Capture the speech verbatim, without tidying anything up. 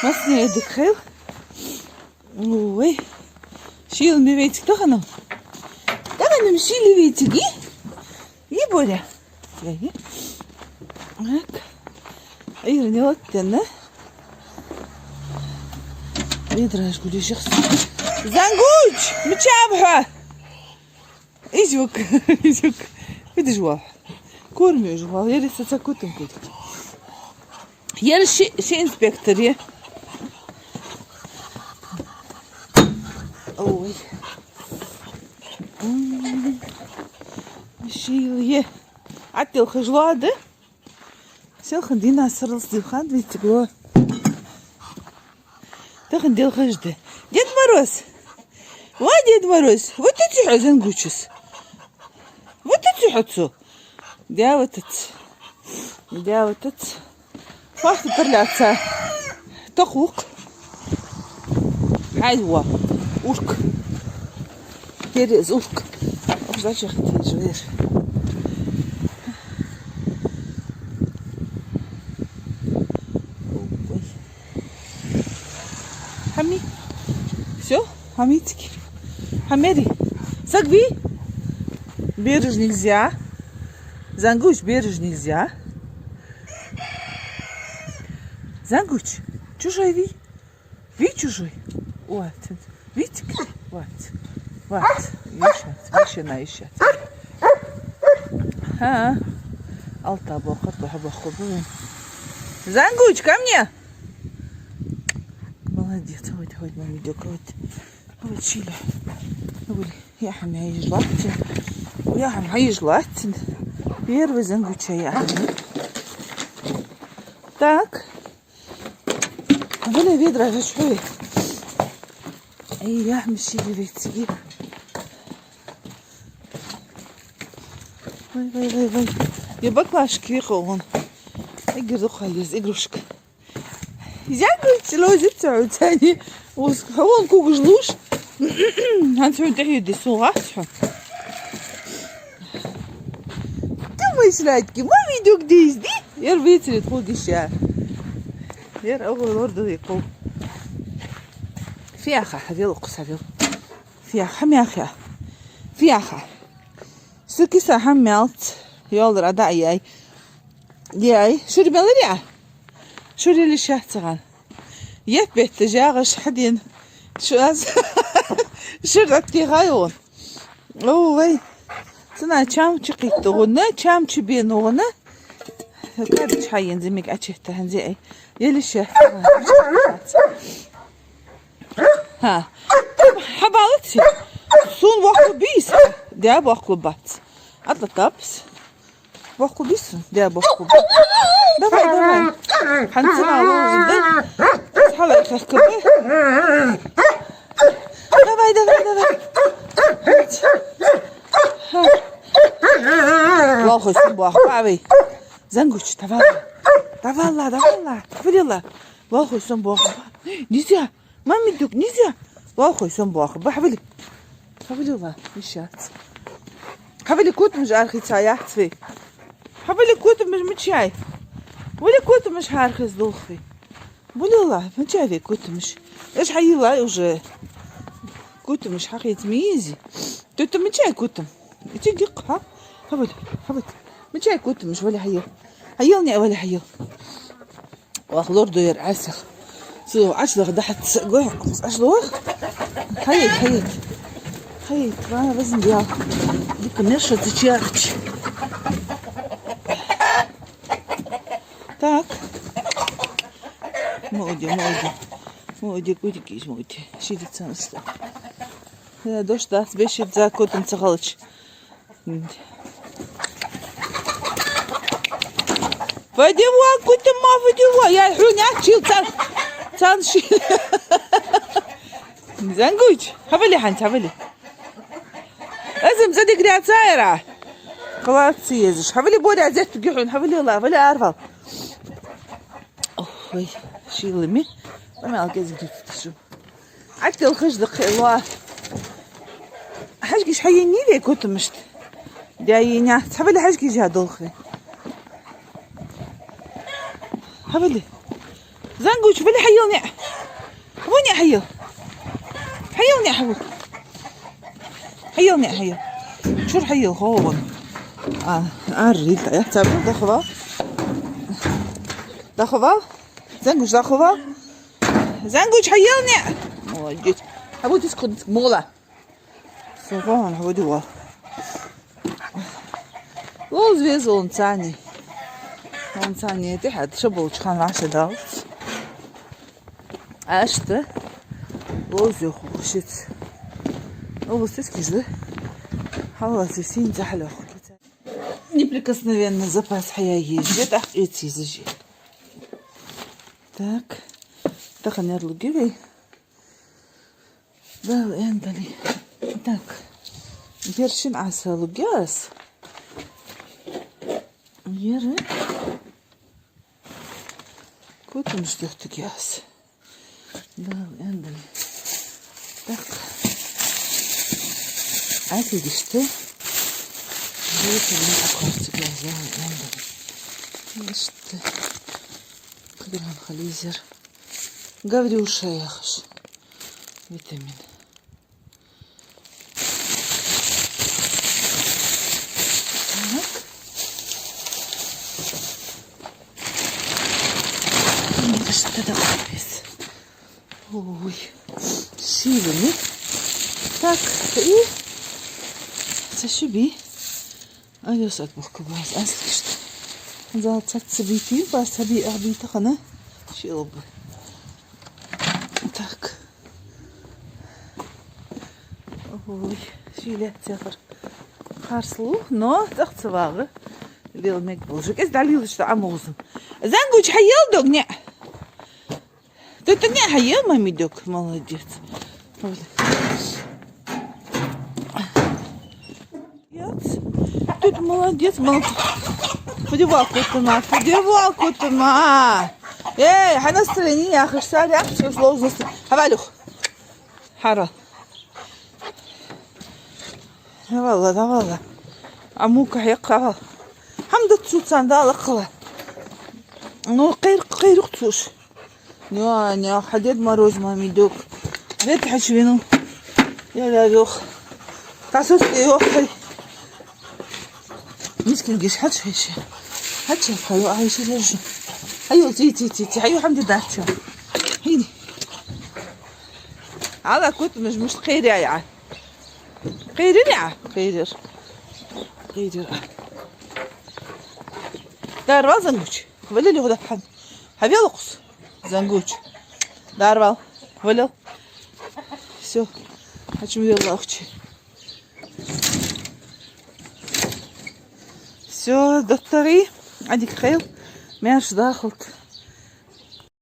Массане дика хийла. Ой. Шийла ма вециг тахан. Тахан шийла вециг. Е, Боря. Е, е. Так. Ира не латтена. Ведраш гулишихс. Зангуч, мичаб хьо? Изюк, изюк. Видишь, вал. Кормишь, вал. Ери са ца кутам кутки. Ери ши, ши инспектор е. Ой. М. Шийла е. Аттил хыжло да? Селхан дийнахьа сарралца дилха да вециг ло. Тахан делхаш да. Дед Мороз! Ва, Дед Мороз! Вот эти хьо, Зангучис. Вот эти хьо цу. Да, вот эти. Да, вот эти. Фахта тарлаца. Тохук. Хьайва. Урк. Перез урк. Ох, зачем ты живешь? Ой. Хьами. Всё? Хьамицки. Хьамери. Сагви? Бережь нельзя. Зангуч, бережь нельзя. Зангуч, чужой ви? Ви чужой? Вот. Видите? Вот. Вот. Ещё, ещё на, ещё. Ха. Алта бохат, баха боху. Зангуч, ко мне! Молодец, вот, вот, мой видео, вот. Вот, Шиля. Вот, я хьам хьаеш латтин. Я хьам хьаеш латтин. Первый Зангуча я хьам. Так. Вале ведра гӀаш хьой. Ай, я хьам Шиля вециг. Вай, вай, вай, вай. Я баклажка вихован. Эгер духхьал еза игрушка. Зангуч лозица хьо цани. Ус хьо вон кугуж луш. ХӀанз хьо тӀехье дисун гӀац хьо. Ты мой сладкий, мой видюк дизди. Ер вицрит худиша. Ер агу лордали ку. Фиаха, хьавел, кхус хьавел. Фиаха, мяха. Фиаха. Су киса хьам мялц. Йолра да яй. Яй, шури меларя? Шури лишац гӀан. Еп бетта жагӀаш хьадин. Шу аз. Шур атти гӀайон. О, вай. Цана чам чи кхиттугӀуна, чам чи бенугӀуна. Кадыч хьаен зимик ачетта хьанзи ай. Елиша. Ха. Хьабалаци? Сун вахлу бис. Да, вахлу бац. Атла тапс. Вахлу бис? Да, вахлу бис. Давай, давай. Ханцина лозу, да? Хала хахка. Давай, давай, давай. Ха. Вахлу сун бах, бавай. Зангуч, давай. Давай ла, давай ла. Хвалила. Вахлу сун бах. Нельзя. Мамми, дук, нельзя. Вахлу сун бах. Ба, хвали. Хвали ла, мишац. Хвали кутмаш архица яц вай. Хвали кутмаш мичай. Вали кутмаш хархиз дулхви. Булила, мичай вай кутмаш. Эш хьайила уже. Кутмаш хьахиц мизи. Туту мичай кутм. Ити дик, ха? Хавал, хавал. Мичай кутмаш, вали хьайил. Хьайил не, вали хьайил. Вах лордуер асих. Су ашлах дахат гой, ашлах. Хай, хай. Хай, ва вазин диал. Дика мерша цичач. Так. Моди, моди. Моди, кудикиш, моди. Шидит самста. Э, дождь дац, бешит за котом цахалыч. Пойдем вон, кутим ма, пойдем вон. Я хьуня чил цан, цан ши. Зангуч, хавали хьанц, хавали. Азим задигря цайра. Класс езиш. Хавали боря зет гихун, хавали ла, вали арвал. Ой, шилами. Амал кезгдут шу. Аттил хыждакъ хилла. Хьажгиш хьайинни вай котамашта? Да, йиня. Хьавали хьажгиш я долхи. Хьавали. Зангуч, вали хьайийл ниӀ. Хьаву ниӀ хьайийл. Хьайийл ниӀ хьаву. Хьайийл ниӀ хьайийл. Чура хьайийл, хӀо вон. А, ар рид, я цабу дахва. Дахва. Зангуч, дахва. Зангуч, хьайийл ниӀ. Молодец. Хьаву диск, диск мола. Со хӀанз хьо дувал. Ловза веза вон цани. Вон цани тӀехьа ша болча хана вӀаши далц. Ашта ловза хушиц. Ловза тискижда. Хьаласи син цахьалеху. Неприкосновенный запас хьаяйижа, тӀаккха эцийзажи. Так. Тахан яр лугивей. Дала эндали. Так. Бершин Ӏаса лугас. Ера. Кутунаш дехтугас. Дала эндали. Так. Ӏатигишта. Бершин Ӏакхарцигас Дала эндали. Ишта. Каграм хализер. Гаврюша яхаш. Витамин. Так. М, что такое? Ой, сильный. Так, и сашиби. Айос атбухка баз, аслишта. Зал цаца битин, баз таби ахбита хана. Шилб. Так. Ой, шиле цехар. Харслу, но цӀахцавагӀа. Лел мег болжик. Эс далилаш да амузу. Зангуч хьайийл дог ниӀ. Тут не хьайийл, мами дог, молодец. Молодец. Тут молодец, молодец. Подевал кутума, подевал кутума. Эй, хьа настроение, я хаш саря, всё сложности. Хьавалюх. Хьара. Давала, давала. А мука хьекхавал. Хьамда цуцан дала хала. Ну, къир-, къирухцуш. Нё, нё, хьа Дед Мороз, мами дог. Вет хьачвину. Я, я, ёх. Касус, ёх, хай. Мискин гиш хьач хьайши. Хьач хьайо, хьайши лежу. Хьайо, ти, ти, ти, ти, хьайо хьамди дачо. Хьиди. Ала кут миш, миш къири ая. Къирин я? Къирир. Къирир. Дарвал Зангуч. Валил юхда хьан. Хьавел укхус. Зангуч. Дарвал. Валил. Всё. Хачим велла ухчи. Всё, доктори. Адик хел. Мяш дахалт.